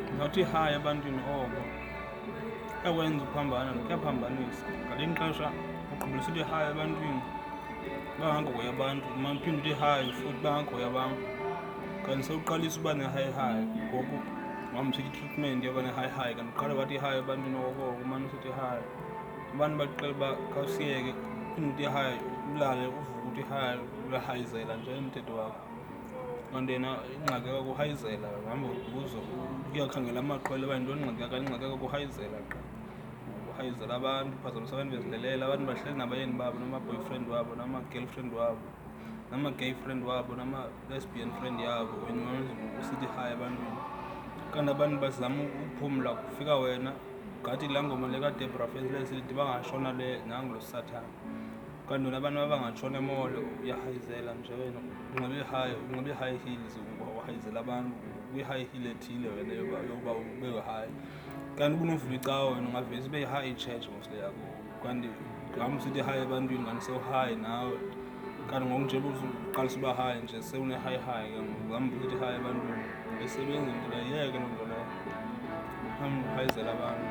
Ndizawuthi hi ebantwini oko kuyakwenza uphambana, kuyaphambanisa. Ngelinye ixesha ugqibela usithi hi ebantwini bangahoyi abantu, umane uphinde uthi hi futhi bangahoyi abantu. Kanti sewuqalisa uba ne-high high ngoku, uhamba usithi i-treatment yoba ne-high high, kanti uqale wathi hi ebantwini okokoko, umane usithi hi. Abantu bakuxelela uba khawusiyeke, uphinde uthi hi, ulale uvuke uthi hi, uyahayizela nje umthetho wakho. Kanti yena ingxaki yakho kuhayizela, uhamba uze uyakhangela amaqwele uba yintoni ingxaki yakho, ingxaki yakho kuhayizela qha. Uhayizela abantu, uphazamisa abantu bezilelela, abantu bahleli nabayeni babo nama-boyfriend wabo nama-girlfriend wabo nama-gay friend wabo nama-lesbian friend yabo, wena usithi hi ebantwini. Kanti abantu bazama ukuphumla, kufika wena ngathi laa ngoma le kaDebra Fensley sithi bangashona le nangu lo sathana. Kanti wena abantu abangatshona emall uyahayizela nje wena, unxibe high, unxibe high heels, uhayizela abantu kwi-high heel ethile wena yoba ube high. Kanti ubunovula icawa wena ungavele ube yi-high church mos le yakho. Kanti uhamba usithi hi ebantwini kanti sewuhigh nawe. Kanti ngoku nje uqalisa uba high nje sewune-high high ke ngoku, uhamba usithi hi ebantwini. Ayisebenzi into leyo, yiyeke loo nto leyo. Uhamba uhayizela abantu.